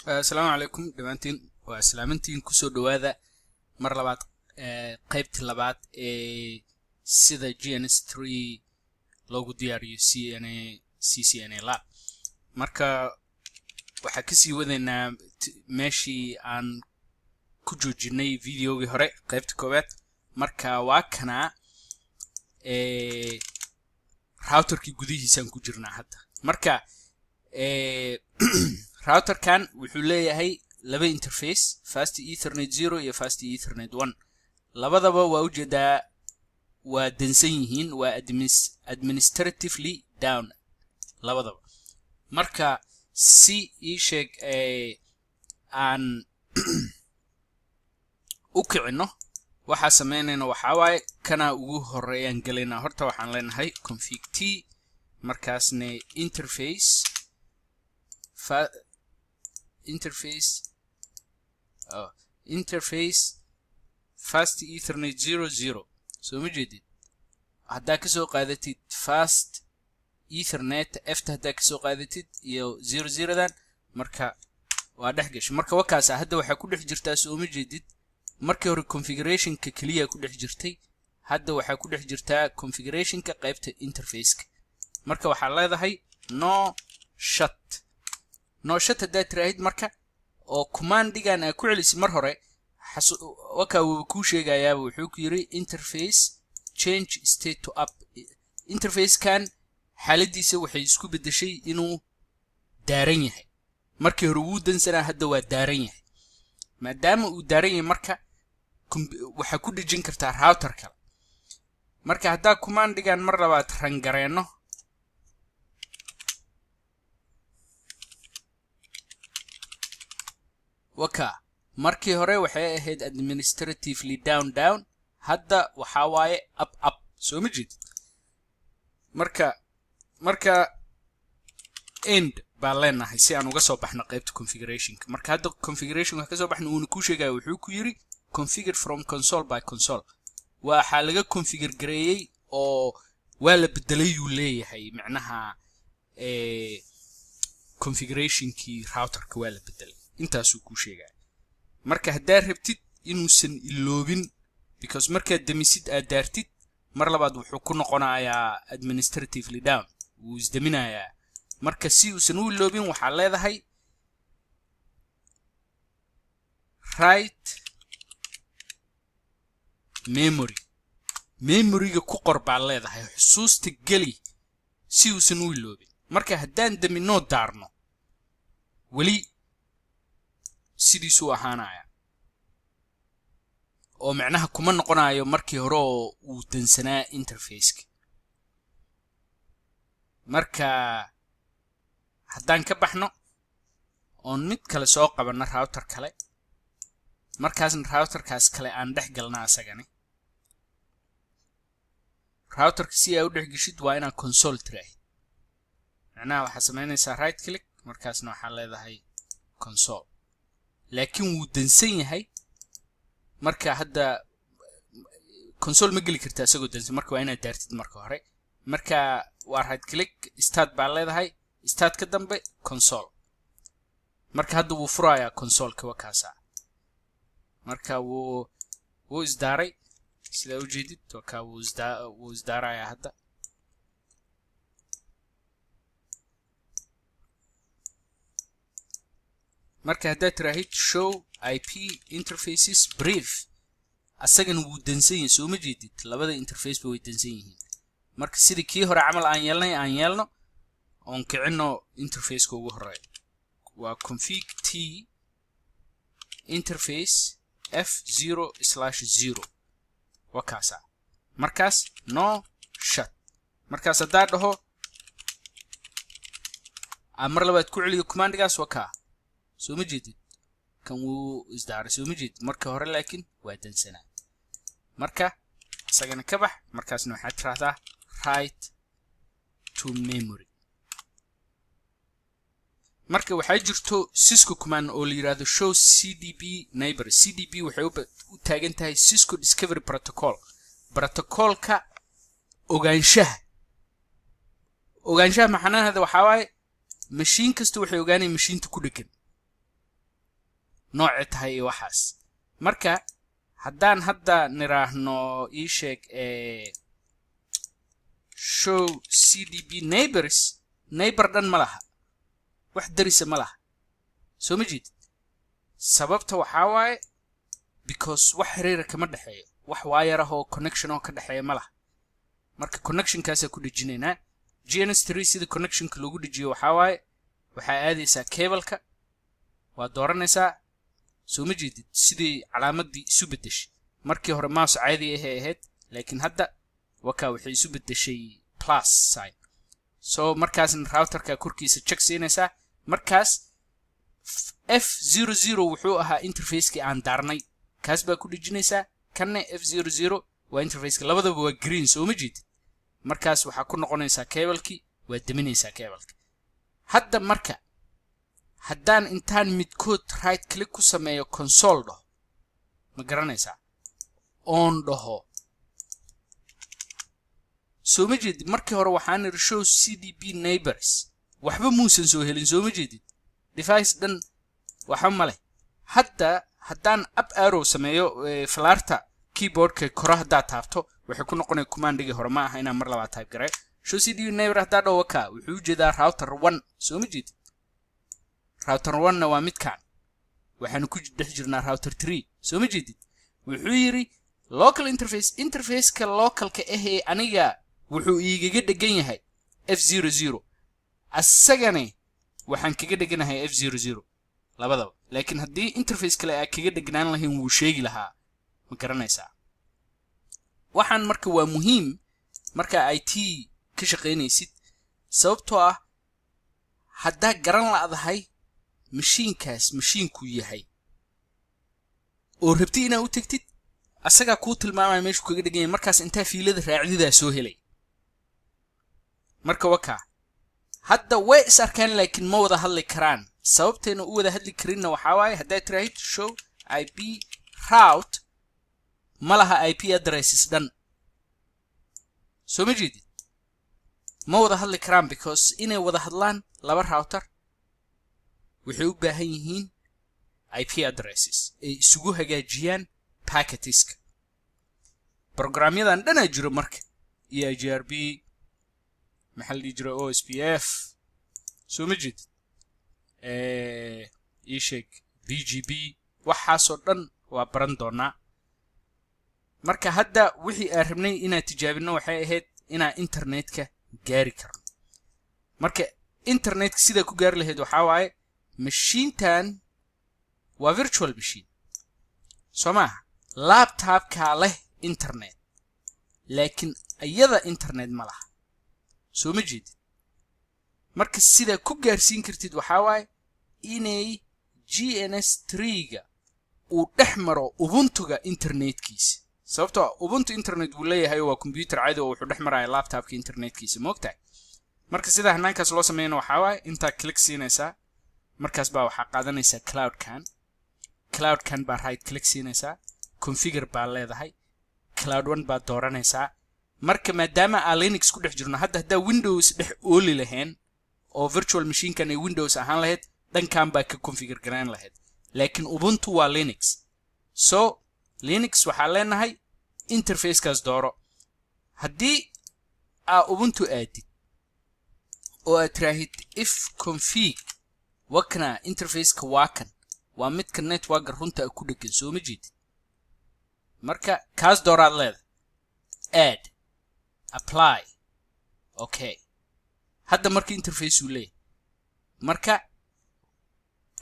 Asalaamu calaykum dhammaantiin, waa islaamantiin. Kusoo dhowaada mar labaad qaybtii labaad ee sida GNS3 loogu diyaariyo CNA CCNA lab. Marka waxaa kasii wadaynaa meeshii aan ku joojinay videogii hore, qaybta koowaad. Marka waa kanaa routerkii gudihiisaan ku jirnaa hadda. Marka routerkan wuxuu leeyahay laba interface, Fast Ethernet 0 iyo Fast Ethernet 1. Labadaba waa ujeedaa, waa dansan yihiin, waa administratively down labadaba. Marka si ii sheeg aan u kicino, waxaa sameynayna waxaa waaye kanaa ugu horeeyaan gelaynaa. Horta waxaan leenahay config t, markaasna interface Fast Ethernet 0 0. Soo ma jeedid? Haddaa kasoo qaadatid Fast Ethernet efta, haddaa kasoo qaadatid iyo zero zerodan, marka waa dhex gashay. Marka wakaasa hadda waxaa ku dhex jirtaa, soo ma jeedid? Markii hore configurationka keliya ku dhex jirtay, hadda waxaa ku dhex jirtaa configurationka qaybta interfaceka. Marka waxaa leedahay no shut. No shut haddaad tiraahid, marka oo commandigan aa ku celisay mar hore, wakaa wuu kuu sheegayaaba. Wuxuu ku yiri interface change state to up. Interfacekan xaaladiisa waxay isku beddeshay inuu daaran yahay. Markii hore wuu dansanaa, hadda waa daaran yahay. Maadaama uu daaran yahay, marka waxaa ku dhejin kartaa router kale. Marka haddaa commandigan mar labaad run gareenno, waka markii hore waxay ahayd administratively down down, hadda waxaa waaye up up. Soo ma jeedid? Marka end baan leenahay si aan uga soo baxno qaybta configurationka. Marka hadda configuration wax ka soo baxno, uuna kuu sheegaya. Wuxuu ku yiri configure from console by console. Waxaa laga configure gareeyey oo waa la bedelayuu leeyahay, macnaha configurationkii routerka waa la bedelay, intaasuu kuu sheegaya. Marka haddaa rabtid inuusan iloobin, because markaad demisid aad daartid mar labaad, wuxuu ku noqonayaa administratively down, wuu isdeminayaa. Marka si uusan u iloobin, waxaa leedahay write memory. Memoryga ku qor baa leedahay, xusuusta geli si uusan u iloobin. Marka haddaan deminoo daarno, weli sidiisuu ahaanaya oo macnaha kuma noqonayo markii hore oo uu dansanaa interfaceka. Marka haddaan ka baxno oon mid kale soo qabanno, router kale, markaasna routerkaas kale aan dhex galna asagani. Routerka si aa u dhex geshid waa inaad console tiraahid. Macnaha waxaa samaynaysaa right click, markaasna waxaa leedahay console. Laakiin wuu dansan yahay. Marka hadda console ma geli kartaa isagoo dansan. Marka waa inaad daartid marka hore. Marka waa right click, start baa leedahay, start ka dambe console. Marka hadda wuu furayaa consoleka, wakaasa. Marka wuu isdaaray, sidaa ujeedid. Wakaa wuu isdaarayaa hadda. Marka haddaad tiraahid show IP interfaces brief, asagana wuu dansan yahay. Soo ma jeedid? Labada interface ba way dansan yihiin. Marka sidii kii hore camal aan yeelnay aan yeelno, oon kicino interfaceka ugu horeeya. Waa config t interface f0/0, waa kaasa. Markaas no shut. Markaas haddaa dhaho aan mar labaad ku celiyo commandigaas, waa kaa. Soo ma jeedid? Kan wuu isdaaray, soo ma jeedid? Marka hore laakiin waa dansanaa. Marka isagana ka bax, markaasna waxaad tiraahdaa write to memory. Marka waxaa jirto Cisco command oo la yidhaahdo show CDP neighbor. CDP waxay u taagan tahay Cisco Discovery Protocol, protocolka ogaanshaha. Ogaanshaha macnaheeda waxaa waaye mashiin kasta waxay ogaanaya mashiinta ku dhegan. Noocay tahay iyo waxaas. Marka haddaan hadda niraahno, ii sheeg, show CDP neighbors, neighbor dhan ma laha, wax darisa ma laha. Soo ma jeedid? Sababta waxaa waaye because wax xiriira kama dhexeeyo, wax wire ah oo connection oo ka dhexeeya ma laha. Marka connectionkaasaa ku dhejinaynaa GNS3. Sida connectionka loogu dhejiyo waxaa waaye, waxaa aadaysaa cableka, waa dooranaysaa. Soo ma jeedid sidii calaamadii isu beddeshay? Markii hore mouse caadi ahay ahayd, laakiin hadda waka waxay isu beddeshay plus sign. So markaasna routerka korkiisa check siinaysaa. Markaas F00 wuxuu ahaa interfacekii aan daarnay, kaas baa ku dhejinaysaa. Kanna F00 waa interfaceka, labadaba waa green. Soo ma jeedid? Markaas waxaa ku noqonaysaa cablekii, waa deminaysaa cableka. Hadda marka haddaan intaan midkood right click ku sameeyo, console dhaho, ma garanaysaa, oon dhaho, soo ma jeedid, markii hore waxaan iri show CDP neighbors, waxba muusan soo helin. Soo ma jeedid? Device dhan waxba ma leh. Hadda haddaan up arrow sameeyo, falaarta keyboardka kore haddaad taabto, waxay ku noqonaya commandigii hore. Ma aha inaan mar labaad type garay. Show CDP neighbor haddaa dhaho, waka wuxuu u jeedaa router one. Soo ma jeedid? Router one-na waa midkan, waxaanu ku dhex jirnaa router three. Soo ma jeedid? Wuxuu yidhi local interface, interfaceka localka ahee aniga wuxuu iigaga dhegan yahay F00, asagane waxaan kaga dheganahay F00 labadaba. Laakiin haddii interface kale aa kaga dhegnaan lahayn, wuu sheegi lahaa, ma garanaysaa? Waxaan marka waa muhiim marka IT ka shaqaynaysid, sababtoo ah haddaa garan la'dahay mashiinkaas mashiinku yahay oo rabti inaa u tegtid, asagaa kuu tilmaamaya meeshuu kaga dhegan yahay. Markaas intaa fiilada raacdidaa soo helay. Marka wakaa hadda way is arkaan, laakiin ma wada hadli karaan. Sababtayna u wada hadli karinna waxaa waaye, haddaad tiraahid show IP route, ma laha IP addresses dhan. Soo ma jeedid? Ma wada hadli karaan because inay wada hadlaan laba router waxay u baahan yihiin IP addresses ay isugu hagaajiyaan packetiska. Programyadan dhanaa jiro marka, EIGRP, maxaa la dhihi jira, OSPF, soo ma jeedid, ii sheeg, BGP, waxaasoo dhan waa baran doonaa. Marka hadda wixii aan rabnay inaan tijaabino waxay ahayd inaan internetka gaari karno. Marka internetka sidaa ku gaari lahayd waxaa waaye, mashiintan waa virtual machine, soo maaha? Laptopkaa leh internet, laakiin iyada internet ma laha. Soo ma jeedid? Marka sidaa ku gaarsiin kartid waxaa waaye inay GNS 3-ga uu dhex maro Ubuntuga internetkiisa, sababtoo ah Ubuntu internet wuu leeyahay oo waa computer caadi oo wuxuu dhex maraya laptopka internetkiisa, moogtahay? Marka sida hanaankaas loo sameeyana waxaa waaye, intaa click siinaysaa, markaas baa waxaa qaadanaysaa cloudkan. Cloudkan baa right click siinaysaa, configure baa leedahay, cloud one baad dooranaysaa. Marka maadaama aan Linux ku dhex jirno hadda, haddaa Windows dhex ooli lahayn oo virtual machinekan ay Windows ahaan lahayd, dhankan baa ka configure garayn lahayd. Laakiin Ubuntu waa Linux, so Linux waxaa leenahay interfacekaas dooro. Haddii aa Ubuntu aadid oo aad tiraahid ifconfig, wakna interfaceka waa kan, waa midka networka runta ku dhegan. Soo ma jeedid? Marka kaas dooraad leedahay, add, apply, okay. Hadda marka interface uu leeyahay, marka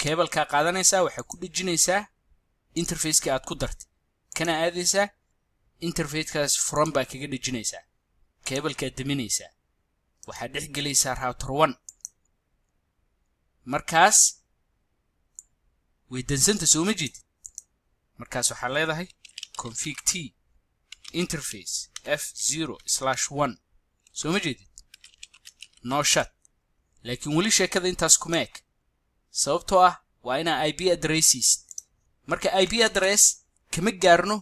cablekaa qaadanaysaa, waxaa ku dhejinaysaa interfacekii aad ku dartay, kana aadaysaa interfacekaas furan baa kaga dhejinaysaa, cablekaa deminaysaa, waxaad dhex gelaysaa router one. Markaas way dansanta. Soo ma jeedid? Markaas waxaa leedahay config t interface F0/1. Soo ma jeedid? No shut. Laakiin weli sheekada intaas kuma eg, sababtoo ah waa inaa IP addresses. Marka IP address kama gaarno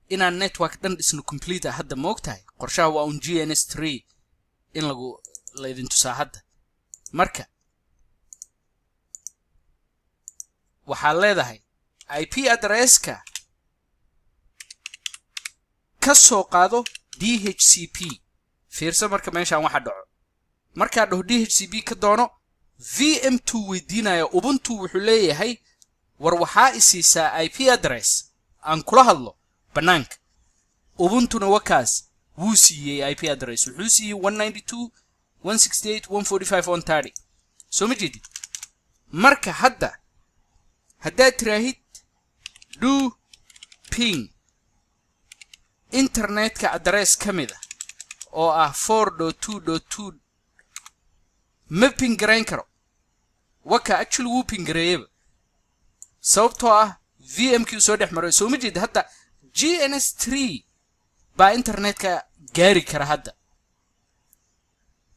inaan network dhan dhisno complete ah hadda, ma og tahay? Qorshaha waa un GNS 3 in lagu laydin tusaa hadda. Marka Waxaad leedahay IP addresska ka soo qaado DHCP. Fiirso marka meeshaan waxa dhaco. Markaa dhaho DHCP ka doono, VM2 weydiinaya Ubuntu. Wuxuu leeyahay, "War waxaa isiisaa IP address aan kula hadlo bannaanka." Ubuntuna wakaas wuu siiyey IP address. Wuxuu siiyey 192.168.145.130. Soo ma jeedid? Marka hadda haddaad tiraahid do ping internetka address ka mid a oo ah 4.2.2, ma ping garayn karo. Waka, actually wuu ping gareeyaba, sababtoo ah VM kii uu soo dhex maray. Soo ma jeeda? Hadda GNS3 baa internetka gaari kara hadda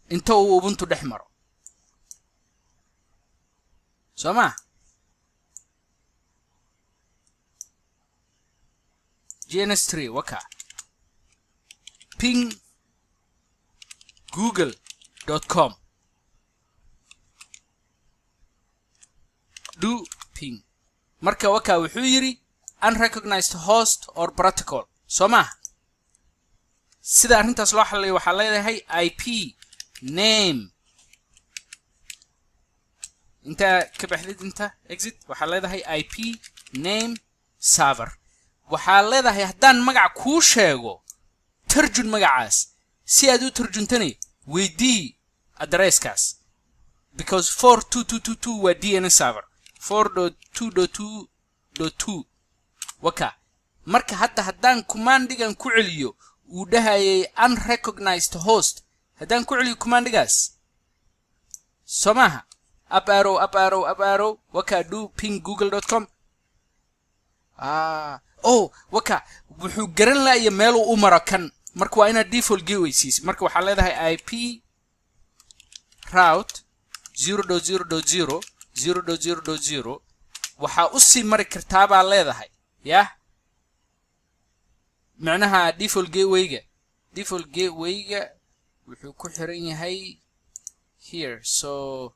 inta uu Ubuntu dhex maro, soo maa? GNS3 waka, ping google.com, do ping. Marka waka, wuxuu yidhi "unrecognized host or protocol", soo maaha? Sida arrintaas loo xaliyo, waxaa leedahay IP name. Intaa ka baxdid, inta exit, waxaa leedahay IP name server. Waxaa leedahay, haddaan magac kuu sheego, tarjun magacaas. Si aad u tarjuntanay, weydii addresskaas, because 42222 waa DNS server, 4.2.2.2 waka. Marka hadda haddaan commandigan ku celiyo uu dhahayay "unrecognized host", haddaan ku celiyo commandigaas, soo maaha? Up arrow, up arrow, up arrow, waka, do ping google.com. Ah, oh, waka, wuxuu garan laaya meeluu u maro kan. Marka waa inaad default gateway siisid. Marka waxaa leedahay IP route 0.0.0 0.0.0. Waxaa u sii mari kartaa baa leedahay, yah, micnaha default gatewayga. Default gatewayga wuxuu ku xiran yahay here, so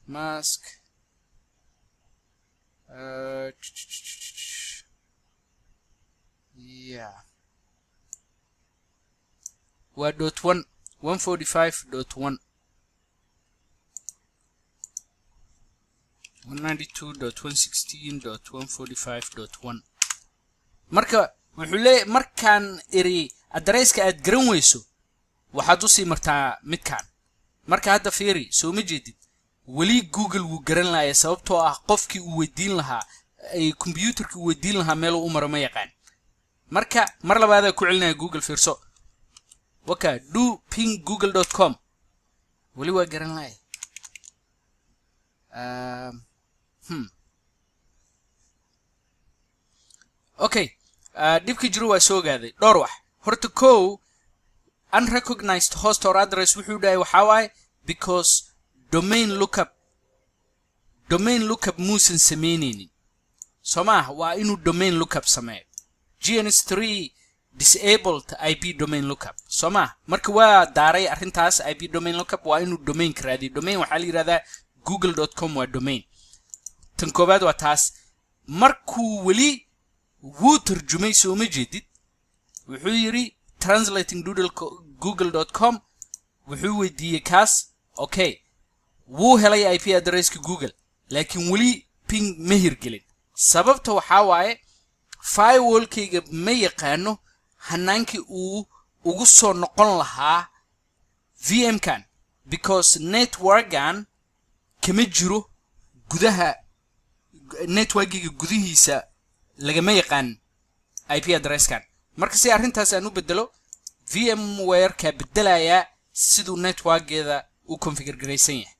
mask, yeah, waa dot one, 145.1, 192.116.145.1. Marka wuxuu leeyahy, markaan iri addresska aad garan weyso, waxaad usii martaa midkan. Marka hadda fiiri, soo ma jeedid? Weli Google wuu garan lahaya, sababtoo ah qofkii uu weydiin lahaa ay computerkii uu weydiin lahaa meeluu u maro ma yaqaan. Marka mar labaadaa ku celinaya Google. Fiirso, waka, do ping google.com. Weli waa garan lahaya. Okay, dhibkii jiro waa soo ogaaday dhowr wax. Horta kow, "unrecognized host or address" wuxuu dhahay waxaa waaye because domain lookup muusan samaynaynin, soo maah? Waa inuu domain lookup sameeyo. GNS3 disabled IP domain lookup, soo maah? Marka waa daaray arrintaas IP domain lookup. Waa inuu domainka raadiyo. Domain waxaa la yidhahdaa google.com waa domain. Tan koowaad waa taas. Markuu weli wuu tarjumay, soo ma jeedid? Wuxuu yidhi "translating doodle google.com". Wuxuu weydiiyey kaas. Okay, wuu helay IP addresska Google, laakiin weli ping ma hirgelin. Sababta waxaa waaye firewallkayga ma yaqaano hanaankii uu ugu soo noqon lahaa VM kan, because networkan kama jiro gudaha networkiga gudihiisa, lagama yaqaan IP addresskan. Marka si arrintaas aan u bedelo, VMware-ka bedelayaa siduu networkeeda u configure garaysan yahay.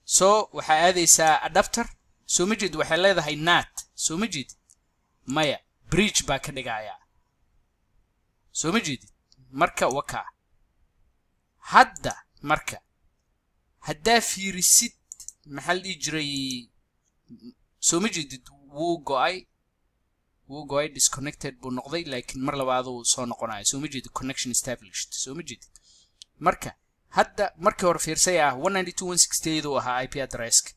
So waxaa aadaysaa adapter, soo ma jeed? Waxay leedahay NAT, soo ma jeedid? Maya, bridge baa ka dhigayaa, soo ma jeedid? Marka wakaa. Hadda marka haddaa fiirisid, maxaa la dhihi jiray, soo ma jeedid? Wuu go'ay, wuu go'ay, disconnected buu noqday, laakiin mar labaaduu soo noqonaya, soo ma jeedid? Connection established, soo ma jeedid? Marka hadda markii hore fiirsay ah, 192.168 uu ahaa IP addresska.